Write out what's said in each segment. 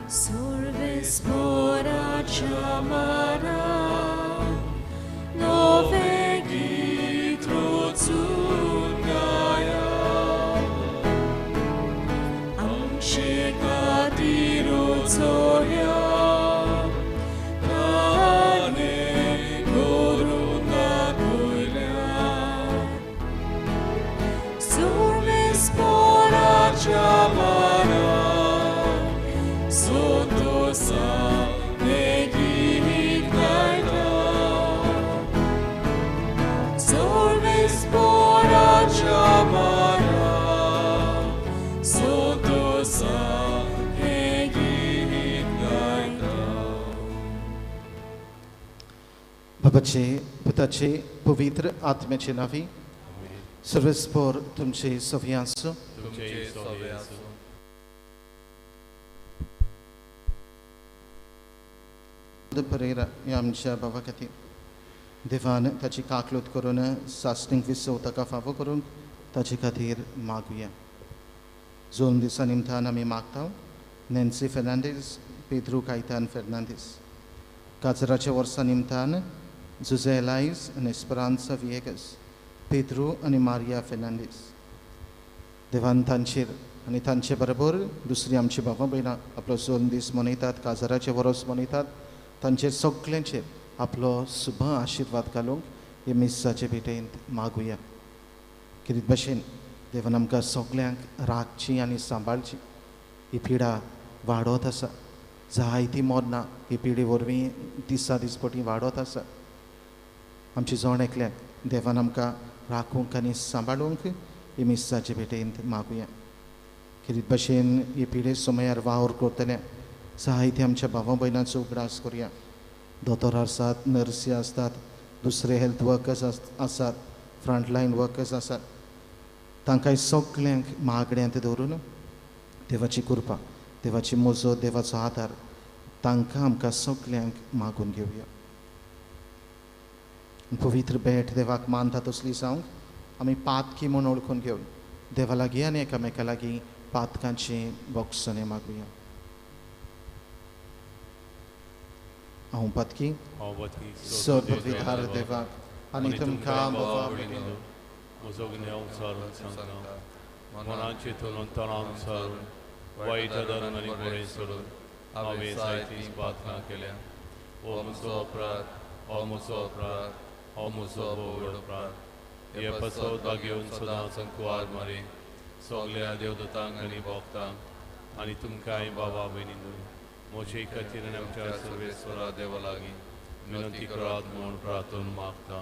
Survespora chamara, nove gitro tsungaya, amche katiro tsoya, kane koruna koila. Survespora chamara, Sotosa negignaita, Sorvespora chamara, Sotosa negignaita. बाबाचे पुताचे पवित्र आत्म्याचे नावी सर्वेस्पोर तुमचे सवी आसूं. तुमचे सवे आसूं. परेरा ह्या आमच्या बाबा खातीर देवान ताची काकलूत करून सासणीक विसव ताका फावो करूंक ताचे खातीर मागुया. जोन दिसा निमतान आमी मागता नॅन्सी फेर्नांडीस, पेद्रू कायतान फेर्नांडीस. काजराच्या वर्सा निमतान जुजे एलायज आनी एस्परांसा विएगस, पेद्रू आनी मारिया फेर्नांडीस. देवान तांचेर आनी तांचे बरोबर दुसरी आमची बाबा भयणां आपलो जोन दीस मनयतात, काजराचें वरोस मनयतात, तांचेर सगल्यांचेर आपलो शुभ आशिर्वाद घालूंक हे मिसाचे भेटेंत मागुया. कितें भशेन देवान आमकां सगल्यांक राखची आनी सांबाळची. ही पिडा वाडत आसा, जायती मरणां ही पिडे वरवीं दिसा दिसपटी वाडत आसा. आमची जण एकल्याक देवान आमकां राखूंक आनी सांबाळूंक ही मिसाचे भेटेंत मागुया. कितें भशेन ही पिडे समयार वावर करतल्या जायते आमच्या भावा भयणांचो उगडास करुया. दोतोर आसात, नर्सी आसतात, दुसरे हेल्थ वर्कर्स आसात, फ्रंटलायन वर्कर्स आसात, तांकां सगल्यांक मागण्यांत दवरून देवाची कृपा, देवाची मजत, देवाचो आदार तांकां आमकां सगल्यांक मागून घेवया. पवित्र भेट देवाक मानता तसली जावंक आमी पातकी म्हूण वळखून घेवन देवा लागीं आनी एकामेका लागीं पातकांची बोगसणें मागुया. हांव पातकी सर्वविधार देवाक आनी तुमकां बाबा भयणींनो म्हजो गुन्यांव सारून सांगता, मनाचे तोलून तणाव सारून वायट आदारान आनी बरें सोडून हांवें जायतीं प्रार्थना केल्या. हो म्हजो अपराध, हो म्हजो अपराध, हो म्हजो व्हड अपराध. हे पासत बागेवन सदांच अंकुवार मारी सगल्या देवदूतांक आनी भोक्तांक आनी तुमकांय बाबा भयणींनो म्हजे खातीर आनी आमच्या सर्वेस्वरा देवा लागीं विनंती करात म्हूण प्रार्थना मागता.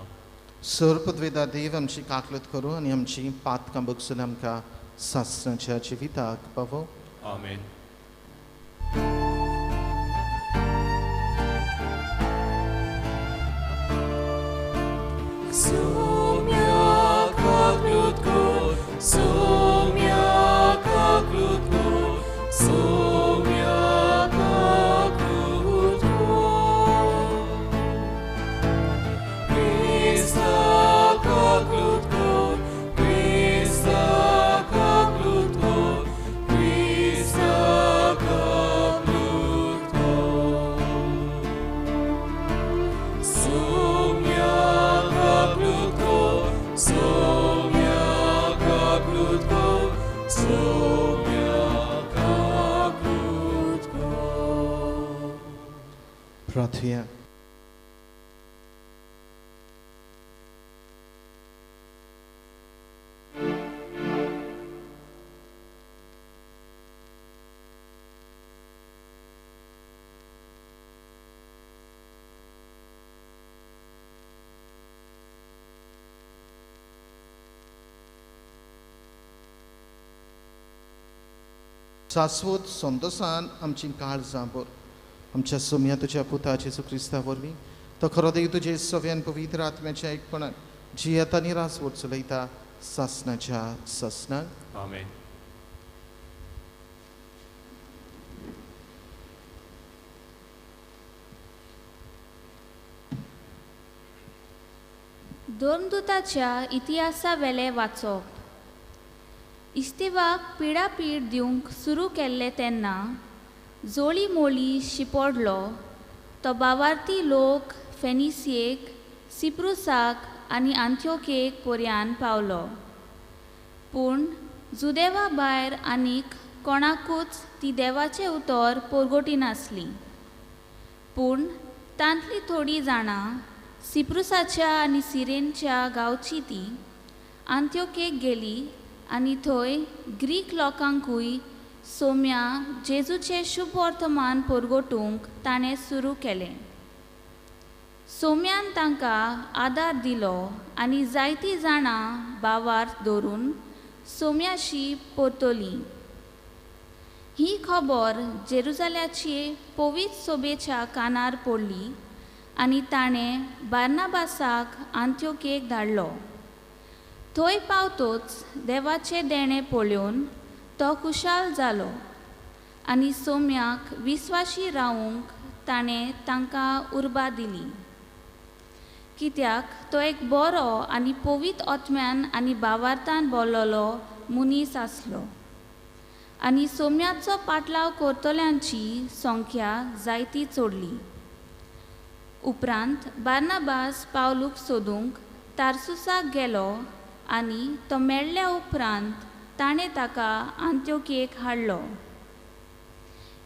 सर्वपदवेदा देव आमची काकलत करूं आनी आमची पातकां बगसून आमकां सासणाच्या जिविताक पावो. आमेन. Sumia kaklutko, sumia kaklutko, sumia kaklutko. Krista kaklutko, Krista kaklutko, Krista kaklutko. Sumia kaklutko, sumia kaklutko, sumia kaklutko. प्रार्थुया. शाश्वत संतोसान आमची काळजां भर आमच्या सोम्या तुज्या पुता जेजू क्रिस्ता वरवीं तो खरो देव तुजे सव्यान पवित्र आत्म्याच्या एकपणान जियेता आनी रासवट चलयता सासणाच्या सासणाक. आमेन. धर्मदूताच्या इतिहासावेलें वाचप. इस्तिवाक पिडापीड दिवंक सुरू केल्लें तेन्ना जोळी मोळी शिंपडलो तो बावार्थी लोक फेनिसियेक, सिप्रुसाक आनी आंत्योकेक पर्यान पावलो. पूण जुदेवा भायर आनीक कोणाकूच ती देवाचें उतर परगटिनासली. पूण तांतली थोडीं जाणां सिप्रुसाच्या आनी सिरेनच्या गांवची ती आंत्योकेक गेली आनी थंय ग्रीक लोकांकूय सोम्या जेजूचें शुभ वर्तमान परगटूंक ताणें सुरू केलें. सोम्यान तांकां आदार दिलो आनी जायतीं जाणां बावार्थ दवरून सोम्याशी परतलीं. ही खबर जेरुजाल्याची पवित्र सोबेच्या कानार पडली आनी ताणें बार्नाबासाक आंत्योकेक धाडलो. थंय पावतोच देवाचें देणें पळोवन तो खुशाल जालो आनी सोम्याक विस्वाशी रावूंक ताणें तांकां उर्बा दिली. कित्याक तो एक बरो आनी पवित्र आत्म्यान आनी बावार्थान बोल्लोलो मनीस आसलो आनी सोम्याचो पाटलाव करतल्यांची संख्या जायती चडली. उपरांत बार्नाबास पावलूक सोदूंक तारसुसाक गेलो आनी तो मेळ्ळ्या उपरांत ताणें ताका आंत्योकेक हाडलो.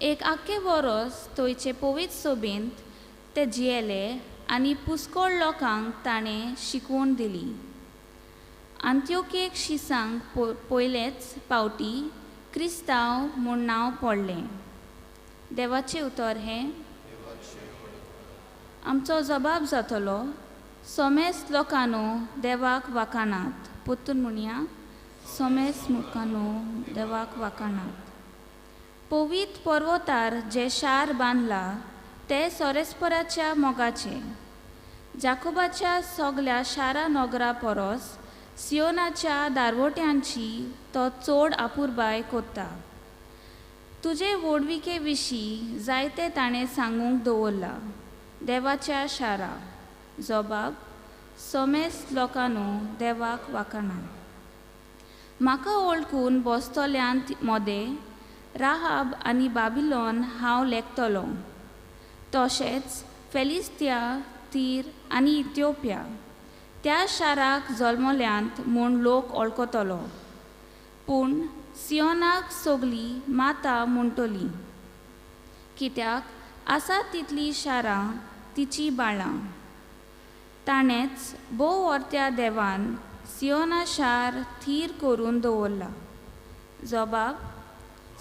एक आख्खें वरोस थंयचे पवित्र सोबेंत ते जियेले आनी पुस्कोळ लोकांक ताणें शिकवण दिली. आंत्योकेक शिसांक पयलेच पावटी क्रिस्तांव म्हूण नांव पडलें. देवाचें उतर हें. आमचो जबाब जातलो, सोमेस लोकांनो देवाक वाखाणात. परतून म्हणया, सोमेस लोकांनो देवाक वाखाणात. पवित्र पर्वतार जें शार बांदलां तें सोरेस्पराच्या मोगाचें. जाकोबाच्या सगल्या शारा नगरा परस सियोनाच्या दारवट्यांची तो चड आपुरबाय कोत्ता. तुजे व्हडविके विशीं जायते ताणें सांगूंक दवरलां देवाच्या शारा. जबाब, सोमेस लोकांनो देवाक वाखाणा. म्हाका वळखून बसतल्यांत मदें राहाब आनी बाबिलोन हांव लेखतलो, तशेंच फेलिस्तिया, तीर आनी इथिओपिया त्या शाराक जल्मल्यांत म्हूण लोक वळखतलो. पूण सियोनाक सगली माता म्हणटली, कित्याक आसा तितलीं शारां तिचीं बाळां. ताणेंच भोव वर्त्या देवान सियोना शार थीर करून दवरलां. जबाब,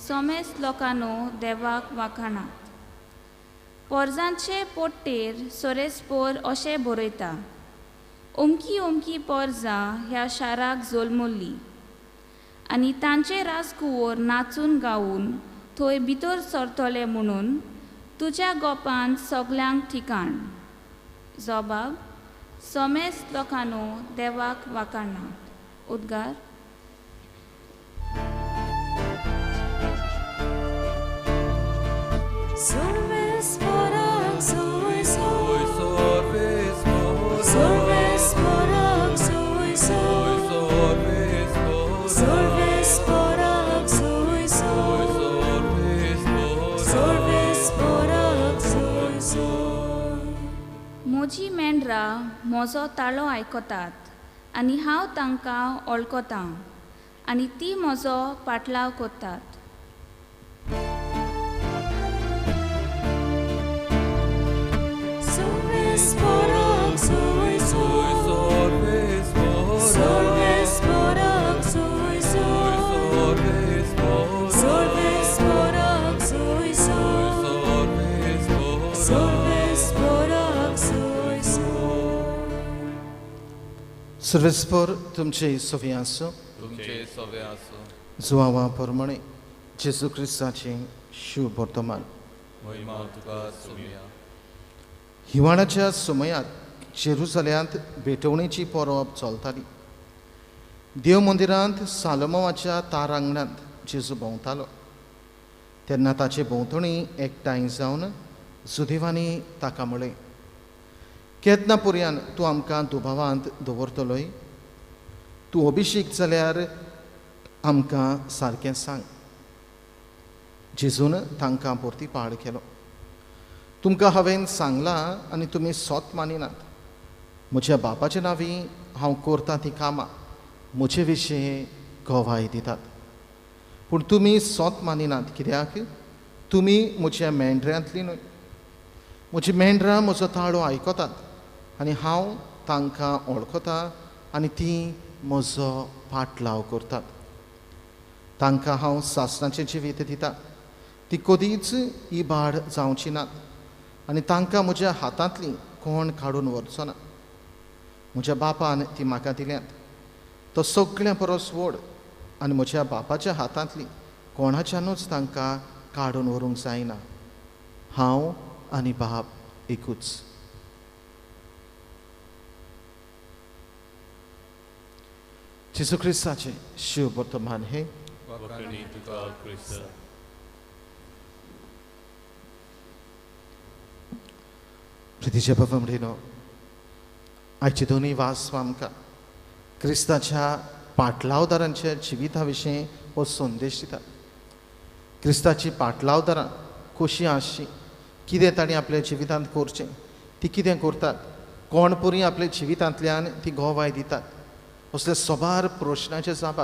सोमेस लोकांनो देवाक वाखाणात. पोरजांचे पोट्टेर सोरेस्पोर अशें बरयता, अमकी अमकी पोरजां ह्या शाराक जल्मल्ली आनी तांचे राजकुंवर नाचून गावून थंय भितर सरतले म्हणून तुज्या गोपान सगल्यांक ठिकाण. जबाब, सोमेस लोकांनो देवाक वाखाणात. उद्गार. म्हजी मेंढरां म्हजो ताळो आयकतात आनी हांव तांकां वळखतां आनी ती म्हजो पाटलाव करतात. सर्वेस्पर तुमचे सोवे आसूं. तुमचे सोवे आसूं. जुवावा प्रमाणे जेजू क्रिस्ताचें शुभ वर्तमान. महिमा तुका सोम्या. हिवाळ्याच्या समयार जेरुजाल्यांत भेटवणेची परब चलताली. देव मंदिरांत सालोमावाच्या तारांगणांत जेजू भोंवतालो तेन्ना ताचे भोंवतणी एकठांय जावन जुदेवांनी ताका म्हळें, केन्ना पुरयान तूं आमकां दुबावांत दवरतलोय? तूं अभिषेक जाल्यार आमकां सारकें सांग. जेजून तांकां परती पाळ केलो, तुमकां हांवें सांगलां आनी तुमी सोत मानिनात. म्हज्या बापाच्या नांवी हांव करता तीं कामां म्हजे विशीं गवाय दितात, पूण तुमी सोत मानिनात कित्याक तुमी म्हज्या मेंढऱ्यांतली न्हय. म्हजी मेंढरां म्हजो ताळो आयकतात आनी हांव तांकां वळखता आनी तीं म्हजो पाटलाव करतात. तांकां हांव सासणाचें जिवीत दिता, ती कदीच इबाड जावची नात आनी तांकां म्हज्या हातांतली कोण काडून व्हरचो ना. म्हज्या बापान ती म्हाका दिल्यात, तो सगळ्यां परस व्हड आनी म्हज्या बापाच्या हातांतली कोणाच्यानूच तांकां काडून व्हरूंक जायना. हांव आनी बाप एकूच. जेजू क्रिस्ताचें शिव वर्तमान हें. प्रितीच्या बाबा म्हणिनो, आयचे दोनूय वास आमकां क्रिस्ताच्या पाटलावदारांच्या जिविता विशीं हो संदेश दिता. क्रिस्ताची पाटलावदारां कशीं आसची, कितें तांणी आपल्या जिवितांत करचें, ती कितें करतात, कोण परी आपल्या जिवितांतल्यान ती गवाय दितात, असले सबार प्रश्नाचे जाप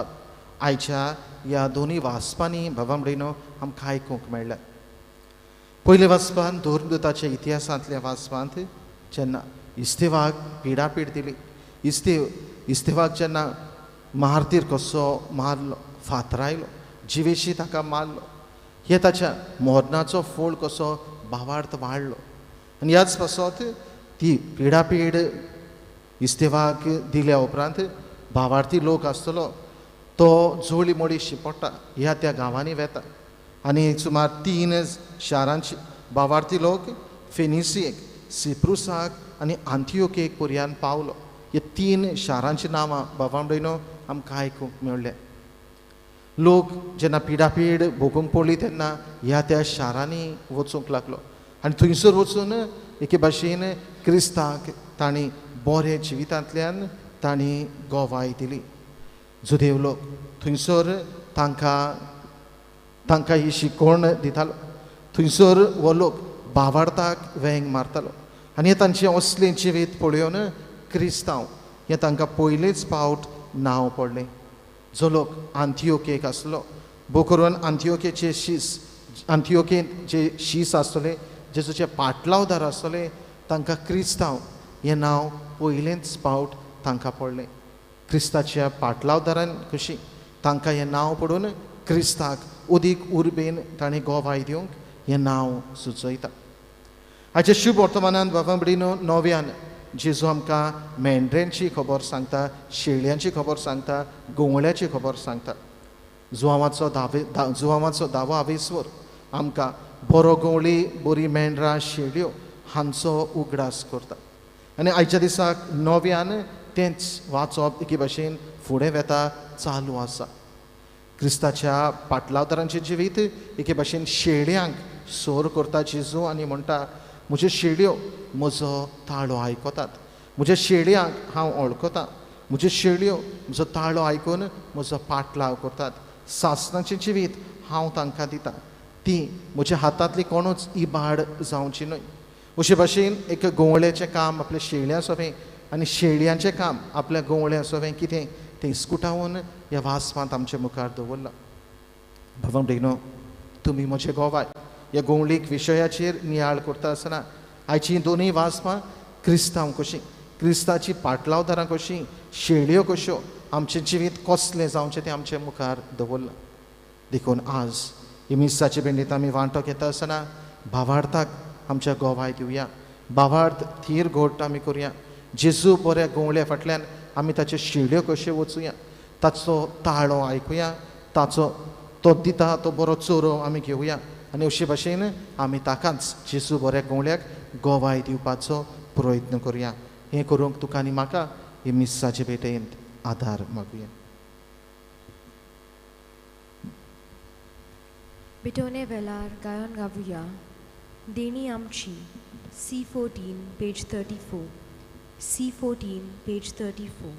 आयच्या ह्या दोनूय वाचपांनी बाबा म्हणिनो आमकां आयकूंक मेळ्ळ्या. पयल्या वाचपान धर्मदूताच्या इतिहासांतल्या वाचपांत जेन्ना इस्तेवाक पिडापीड दिली, इस्तेवाक जेन्ना मारतीर कसो मारलो, फातरायलो, जिवेशी ताका मारलो, हे ताच्या मरणाचो फोळ कसो भावार्थ वाडलो आनी ह्याच पासत ती पिडापीड इस्तेवाक दिल्या उपरांत भावार्थी लोक आसतलो तो जोळी मोडी शिपडटा, ह्या त्या गांवांनी वेता आनी सुमार 3 शारांची भावार्थी लोक फेनिसियेक, सिप्रुसाक आनी आंतियोकेक पर्यान पावलो. हे 3 शारांची नांवां बाबा म्हणिनो आमकां आयकूंक मेळ्ळें. लोक जेन्ना पिडापीड भोगूंक पडली तेन्ना ह्या त्या शारांनी वचूंक लागलो आनी थंयसर वचून एके भाशेन क्रिस्ताक तांणी बरे जिवितांतल्यान तांणी गवाय दिली. जुदेव लोक थंयसर तांकां ही शिकवण दितालो, थंयसर हो लोक भावार्थाक वेंग मारतालो आनी हें तांचें असलें जिवीत पळोवन क्रिस्तांव हें तांकां पयलेच फावट नांव पडलें. जो लोक आंतियोकेक आसलो, भोव करून आंतियोकेचे शीस, आंतियोकेंत जे शीस आसतले, जेजूचे पाटलावदार आसतले, तांकां क्रिस्तांव हें नांव पयलेंच फावट तांकां पडलें. क्रिस्ताच्या पाटलावदारान कशी तांकां हें नांव पडून क्रिस्ताक अदीक उर्बेन ताणें गवाय दिवंक हें नांव सुचयता. आयच्या शुभ वर्तमानान बाबा म्हणिनो नव्यान जेजू आमकां मेंढऱ्यांची खबर सांगता, शेळयांची खबर सांगता, गोंवळ्याची खबर सांगता. जुवांवाचो दावो आवेस्वर आमकां बरो गवळी, बरी मेंढरां, शेळयो हांचो उगडास करता आनी आयच्या दिसाक नव्यान तेंच वाचप एके भाशेन फुडें वेता, चालू आसा. क्रिस्ताच्या पाटलावदारांचें जिवीत एके भाशेन शेळयांक सोर करता जेजू आनी म्हणटा, म्हज्यो शेळयो म्हजो ताळो आयकतात, म्हज्या शेळयांक हांव वळखतां, म्हज्यो शेळयो म्हजो ताळो आयकून म्हजो पाटलाव करतात, सासणाचें जिवीत हांव तांकां दितां, ती म्हज्या हातांतली कोणूच इबाड जावची न्हय. अशे भाशेन एक गवळ्याचें काम आपल्या शेळयां सोवें आनी शेळयांचें काम आपल्या गवळ्यां सोवें कितें तें इस्कुटावन ह्या वाचपांत आमच्या मुखार दवरलां. बाबा म्हणिनो, तुमी म्हजे गोवाय ह्या गवळीक विशयाचेर नियाळ करता आसतना आयची दोनूय वाचपां क्रिस्तांव कशीं, क्रिस्ताची पाटलावदारां कशीं, शेळयो कश्यो, आमचें जिवीत कसलें जावचें तें आमच्या मुखार दवरलां. देखून आज ही मिसाचे भेंडीत आमी वांटो घेता आसतना भावार्थाक आमच्या गोवाय दिवया, भावार्थ थीर घोट आमी करुया, जेजू बऱ्या गवळ्या फाटल्यान आमी ताच्यो शेळयो कश्यो वचुया, ताचो ताळो आयकुया, ताचो तो दिता तो बरो चोरो आमी घेवया आनी अशे भाशेन आमी ताकाच जेजू बऱ्या गवळ्याक गवाय दिवपाचो प्रयत्न करुया. हें करूंक तुका आनी म्हाका हे मिसाचे भेटेंत आदार मागुया. बिटोने वेलार गायन गावया देणी आमची C14 page 34, C14 page 34.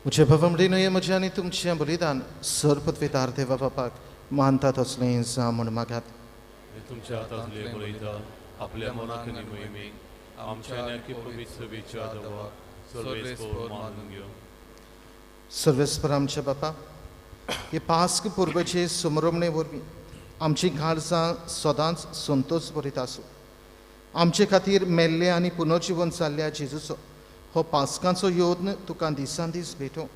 म्हजे बाबा न्हय म्हजें आनी तुमचें बलिदान सर्वपदवीदार देवा बापाक मानता तसलें जावं म्हूण मागात. तुमच्या हातांतलें बलिदान आपल्या मनाक आनी मोहिमेक आमच्या आनी पवित्र सभेच्या देवाक सर्वेस्पर मानून घेवं. सर्वेस्पर आमच्या बापा, हे पास्क पुर्वेचे सुमरमणे वरवीं आमची काळजां सदांच संतोष भरीत आसूं. आमचे खातीर मेल्ले आनी पुनर्जिवन जाल्ल्या जेजूचो हो पास्कांचो यत्न तुका दिसान दीस भेटोवं.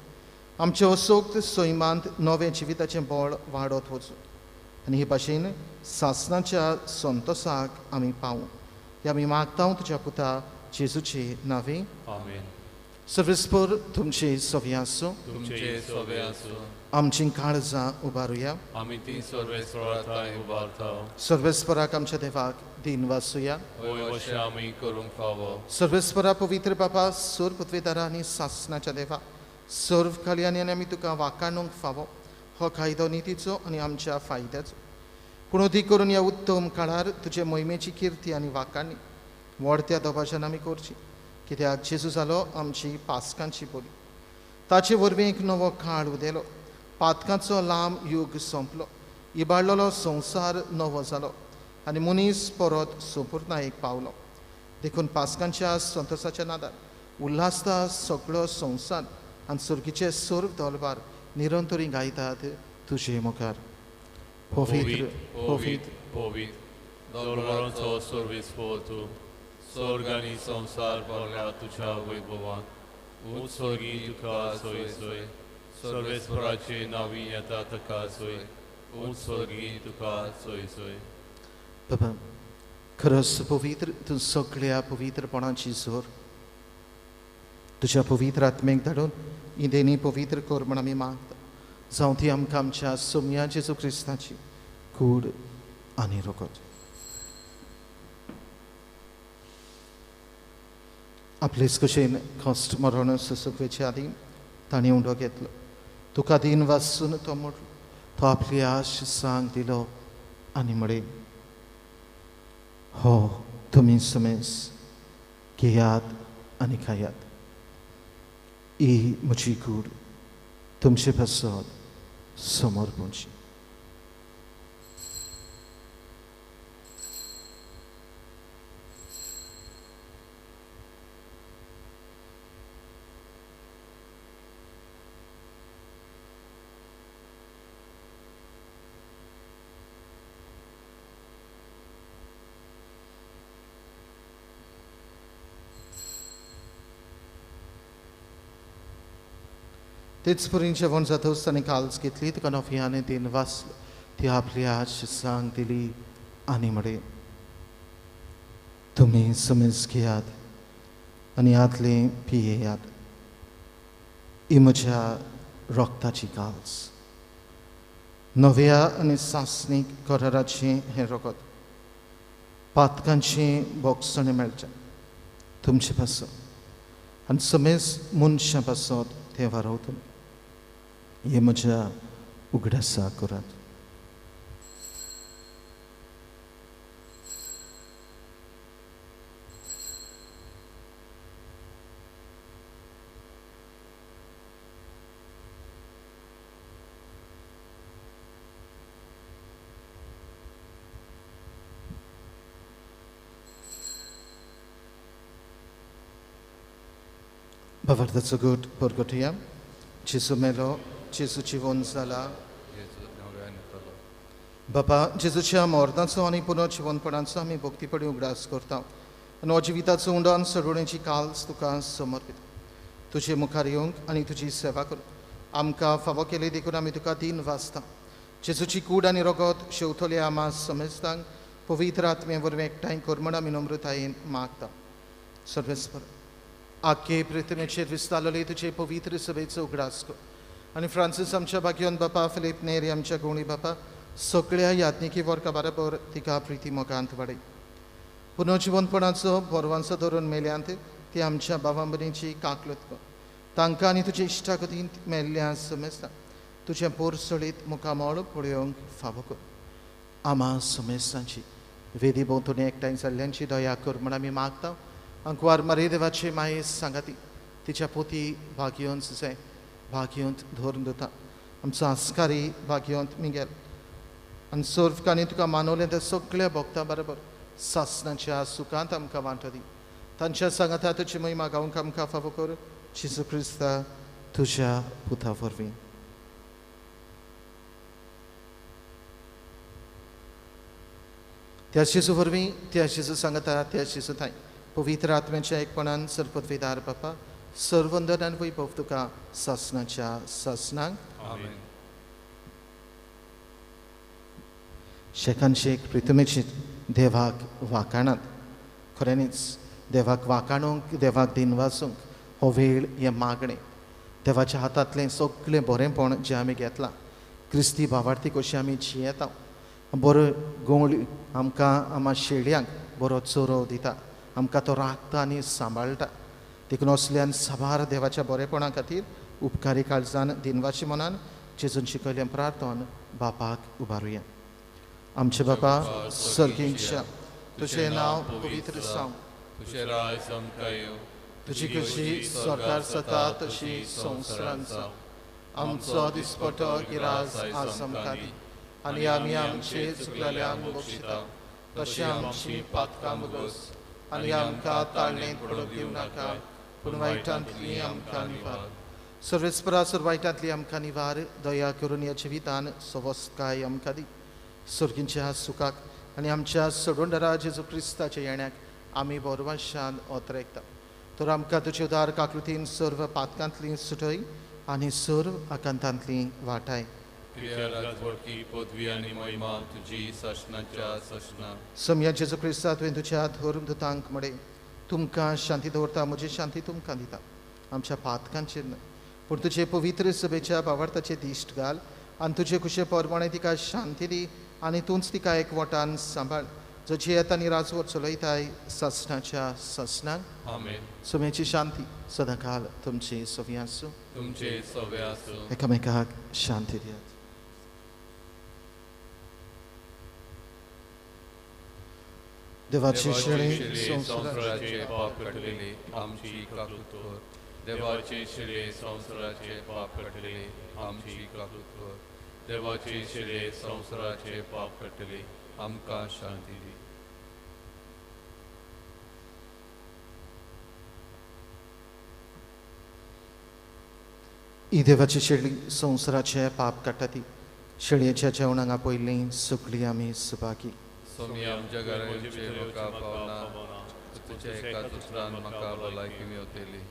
आमचे असोक्त सैमांत नवें जिविताचें बळ वाडत वचूं आनी हे भाशेन सासणाच्या संतोसाक आमी पावूं. हे आमी मागता तुज्या पुता जेजूचे नांवे, आमेन. सर्वेस्पर तुमचे सवे आसूं. तुमचे सवे आसूं. आमची काळजां उबारुया. आमी ती सर्वेस्परा थांय उबारता. सर्वेस्पराक आमच्या देवाक दिन वासुया. वय वशें आमी करूंक फावो. सर्वेस्परा पवित्र बापा, सर्व पृथ्वीदारा आनी सासणाच्या देवा, सर्व खालयांनी आमी तुका वाकाणूंक फावो हो कायदो नितीचो आनी आमच्या फायद्याचो. पूण अदीक करून ह्या उत्तम काळार तुजे मोहिमेची किर्ती आनी वाकाणी व्हडत्या दबाज्यान आमी करची, कित्याक जेजू जालो आमची पास्कांची बोली. ताचे वरवीं एक नवो काळ उदेलो, पातकांचो लांब यूग सोंपलो, इबाडलेलो संवसार नवो जालो आनी मनीस परत संपूर्णायेक पावलो. देखून पास्कांच्या संतोसाच्या नादार उल्हासता सगळो संवसार आनी सुर्गीचे सर्व दलबार निरंतरी गायतात तुजे मुखार. पवित्र पवित्र पवित्र दलबारांचो सर्वेस्पर तूं, स्वर्ग आनी संवसार भरला तुज्या वैभवान. ऊंच स्वर्गी तुका सोय सोय, सर्वेस्पराचे नांवी येता तुका सोय, ऊंच स्वर्गी तुका सोय सोय. बाबा, खरंच पवित्र तूं सगळ्या पवित्रपणाची जोर तुज्या पवित्र आत्मेक धाडून ही देणी पवित्र कर म्हण आमी मागता. जावं ती आमकां आमच्या सोम्या जेजू क्रिस्ताची कूड आनी रगत. आपलेच कशेन कश्ट मरण सोंसुचे आदीं ताणें उंडो घेतलो. तुका दीन वासून तो म्हटलो, तो आपली आश सांग दिलो आनी म्हळें, हो तुमी समेस घेयात आनी खायात, ही म्हजी कूड तुमचे पासत समर्पणची. तेच परीन जेवण जातच ताणें काल्स घेतली, तुका नव्याने दिन वाचलो, ती आपली आश सांग दिली आनी म्हळें, तुमी समज घेयात आनी हातलें पियेयात, ही म्हज्या रक्ताची काल्स, नव्या आनी सासणीक कराराचें हें रगत, पातकांचें बोगसणें मेळचें तुमचे पासत आनी समेज मनशां पासत तें वारवतलें. हे म्हज्या उगडासा करात. भावार्थाचो गट परगटया. जेजू मेलो, जेजू जिवन जाला. बापा, जेजूच्या मरणाचो आनी पुनर्जिवनपणाचो आमी भक्तीपणी उगडास करता आनी हो जिविताचो उंडो आनी सडवणेची काल्स तुका समर्पीत. तुजे मुखार येवंक आनी तुजी सेवा करूंक आमकां फावो केली देखून आमी तुका दीन वाचता. जेजूची कूड आनी रगत शेवतले आमा समेस्तांक पवित्र आत्मे वरवीं एकठांय कर म्हण आमी नम्रतायेन मागता. सर्वेस्पर, आखे पृथ्वीचेर विस्तारलेले तुजे पवित्र सभेचो उगडास कर आनी फ्रांसीस आमच्या भाग्योन बापा, फिलीप नेरी आमच्या गुणी बापा, सगळ्या याज्ञिकी वर्गा बरोबर तिका प्रिती मोगांत वाडय. पुनर्जिवनपणाचो भरवांचो धरून मेल्यांत ती आमच्या बाबा भयणीची काकलत कर. तांकां आनी तुजे इश्टागतींत मेल्ल्या समेस्ता तुजें पोरसळीत मुखामळ पळोवंक फावो कर. आमा समेस्तांची वेदी भोंवतणी एकठांय जाल्ल्यांची दया कर म्हण आमी मागता. अंकवार मारी देवाची माये सांगाती तिच्या पोती भाग्योन सुसें भाग्यवंत धरून दिता आमचो आस्कारी भाग्यवंत मिगेल आनी सर्वकांनी तुका मानवलें त्या सगळ्या भक्तां बरोबर सासणाच्या सुखांत आमकां वांटो दी. तांच्या सांगाता तुजी महिमा गावंक आमकां फावो कर जेजू क्रिस्ता तुज्या पुता वरवीं. त्या जेजू वरवीं, त्या जेजू सांगाता, त्या जेजू थांय पवित्र आत्म्याच्या एकपणान सरपदवीदार बापा सर्वंदन आनी वैभव तुका सासणाच्या सासणांक. आमेन. शेकान शेक प्रितमेची देवाक वाकाणात खऱ्यांनीच देवाक वाकाणूंक देवाक दिनवासूंक हो वेळ हें मागणें देवाच्या हातांतलें सगळें बरेंपण जें आमी घेतलां क्रिस्ती भावार्थी कशी आमी जियेता बरो गोंवळी आमकां आमच्या शेळयांक बरो चोरोव दिता आमकां तो राखता आनी सांबाळटा. देखून असल्यान साबार देवाच्या बरेपणा खातीर उपकारी काळजान दिनवाशी मनान जेजून शिकयलें प्रार्थन बापाक उबारुया. आमचे बापा सर्गींच्या तुजें नांव पवित्र जावं, तुजें राज आमकां येवं, तुजी खुशी स्वर्गार जाता तशी संवसारांत जावं. आमचो दिसपटो गिरास आज आमकां दी आनी आमी आमचे चुकलेल्यांक बक्षिता तशें आमची पातकां मुगोस आनी आमकां ताळणेंत पडूंक दिवं नाका पूण वायटांतली आमकां निवार. सर्वेस्परा सर वायटांतली आमकां निवार दया करून ह्या जिवितान सवस्काय आमकां दी. सर्गींच्या सुखाक आनी आमच्या सोडवणदारा जेजू क्रिस्ताच्या येण्याक आमी बरवाशान ओतरेकता. तर आमकां तुजे उदार काकृतीन सर्व पातकांतली सुटय आनी सर्व आकांतांतली वाटाय. पदवी आनी महिमा तुजी सासणाच्या सासणां. सम्या जेजू क्रिस्ता तुवें तुज्या धर्मदूतांक म्हळें तुमकां शांती दवरता म्हजी शांती तुमकां दिता. आमच्या पातकांचेर न्हय पूण तुजे पवित्र सभेच्या भावार्थाचे दिश्ट घाल आनी तुजे खुशे प्रमाणे तिका शांती दी आनी तूंच तिका एकवटान सांबाळ जो जियेता आनी राजवट चलयताय सासणाच्या सासणांक. आमेन. सुमेची शांती सदांकाल तुमची सवी आसूं. तुमचे सवे आसूं. एकामेकाक शांती दियात. देवाची शेळी संवसाराचे पाप काडटली आमची काकूत कर. देवाचे शेळी संवसाराचे पाप काडटली आमची काकूत कर. देवाचे शेळी संवसाराचे पाप काडटली आमकां शांती दी. ही देवाची शेळी संवसाराचे पाप काडटा ती शेळयेच्या जेवणाक आपयल्लीं सगळीं आमी सुभागी. सोमी आमच्या घरा येवचें म्हाका पावना, तुज्या एका दुसऱ्यान म्हाका भलायकी मेवतली.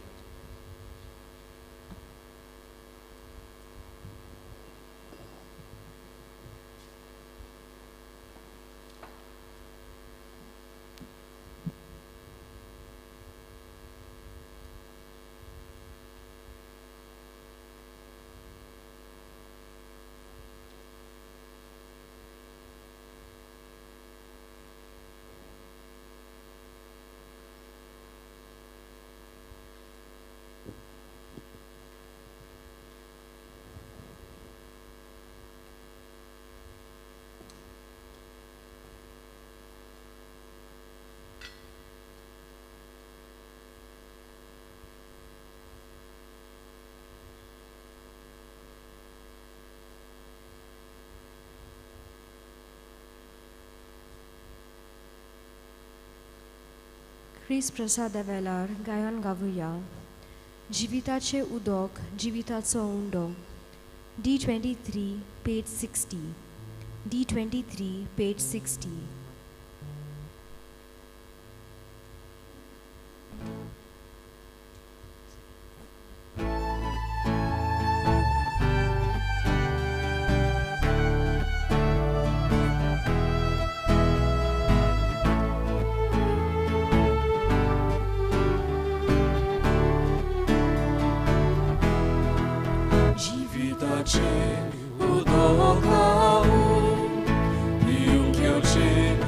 क्रिस प्रसादा वेलार गायन गावया जिविताचे उदक जिविताचो उंडो. D23 page 60. D23 page 60. जिविताचे उदक हांव पिवंक येवचें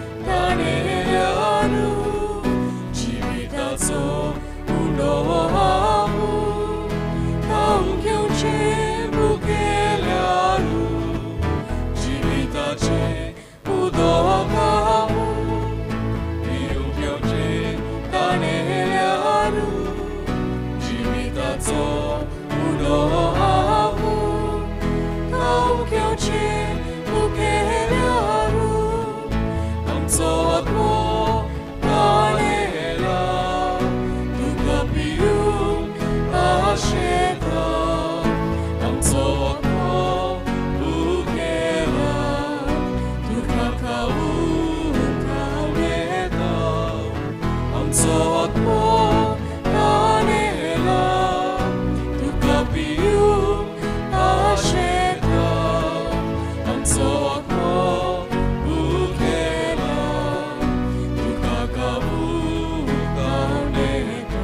आत्मो तानेला तुका पियूंक आशेता आमचो आत्मो भुकेला तुका खावूंक आंवडेता.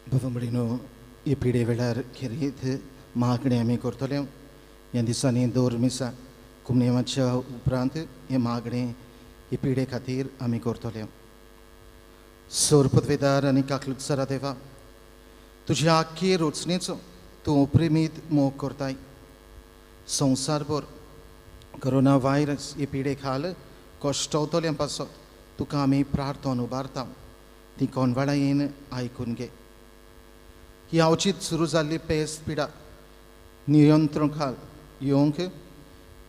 बाबा भयणीनो, हे पिडे वेळार खेरीत मागणें आमी करतले. ह्या दिसांनी दर मिसा कुमनेमाच्या उपरांत हें मागणें हे पिडे खातीर आमी करतले. सोरपदवेदार आनी काकलुत्सरा देवा, तुज्या आख्खे रचणेचो तूं प्रेमीत मोग करताय. संवसारभर कोरोना व्हायरस हे पिडे खाल कश्टवतल्या पासत तुका आमी प्रार्थना उबारता, ती कोणवाळायेन आयकून घे. ही अवचीत सुरू जाल्ली पेस्त पिडा नियंत्रण खाल येवंक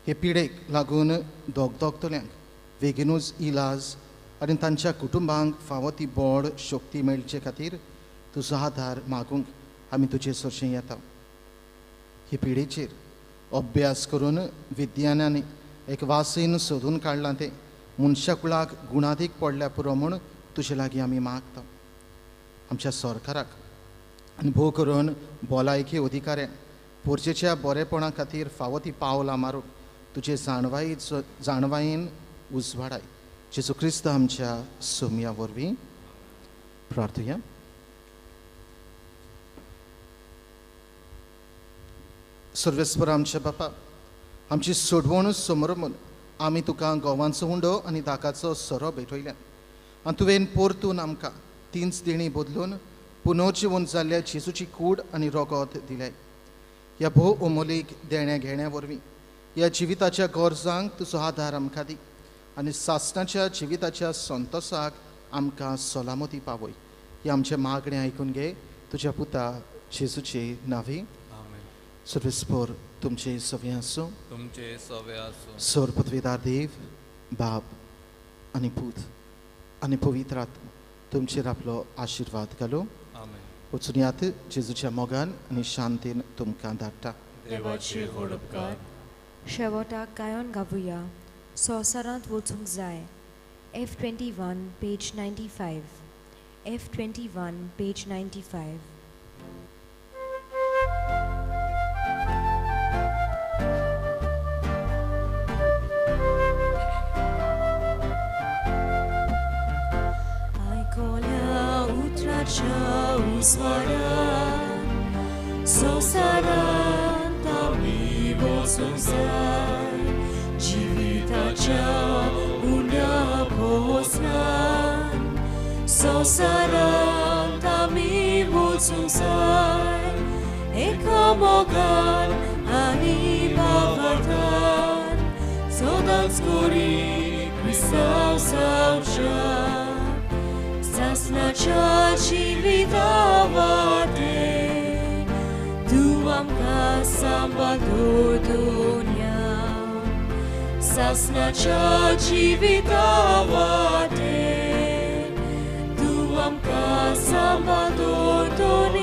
हे पिडेक लागून दोगदोगतल्यांक बेगीनूच इलाज आनी तांच्या कुटुंबांक फावो ती बोड शक्ती मेळचे खातीर तुजो आदार मागूंक आमी तुजे सरशीं येता. हे पिडेचेर अभ्यास करून विज्ञानांनी एक वासीन सोदून काडलां तें मनशाकुळाक गुणादीक पडल्या पुरो म्हूण तुजे लागीं आमी मागता. आमच्या सरकाराक आनी भोव करून भलायकी अधिकाऱ्यांक पोरचेच्या बरेपणा खातीर फावो ती पावलां मारूंक तुजे जाणवायेन उजवाडाय. जेजू क्रिस्त आमच्या सोमया वरवीं प्रार्थुया. सर्वेस्पर आमच्या बापा, आमची सोडवण समोर म्हूण आमी तुका गोवांचो हुंडो आनी दाकाचो सोरो भेटयल्यान आनी तुवें परतून आमकां तींच देणी बदलून पुनर्जिवन जाल्ल्या जेजूची कूड आनी रोगोत दिले. ह्या भोव अमोलीक देण्या घेण्या वरवीं ह्या जिविताच्या गरजांक तुजो आदार आमकां दी आनी सासणाच्या जिविताच्या संतोसाक आमकां सलामती पावय. हें आमचें मागणें आयकून घे तुज्या पुता जेजूचे नांवी. सर्वेस्पर तुमचे सवे आसूं, तुमचे सवे आसूं. सर्वपदवीदार देव बाप आनी पूत आनी पवित्र आत्मा तुमचेर आपलो आशिर्वाद घालूं. वचून यात जेजूच्या मोगान आनी शांतीन तुमकां धाडटा. देवाचे व्हड उपकार. शेवटाक गायन गावुया संवसारांत वचूंक जाय. F21 page 95. F21 page 95. आयकल्या उतराच्या उजवाडान संवसारांत आमी वचूंक जाय. जिविताच्या उण्या पोसनान संवसारांत आमी वचूंक जाय. एका मोगान आनी भावार्थान सदांच करी क्रिस्तांव जावच्या सासणाच्या जिविता वाटे तूं आमकां सांबाळ दोन्या. सासणाच्या जिविता वाटे तूं आमकां सांबाळ दोन्या.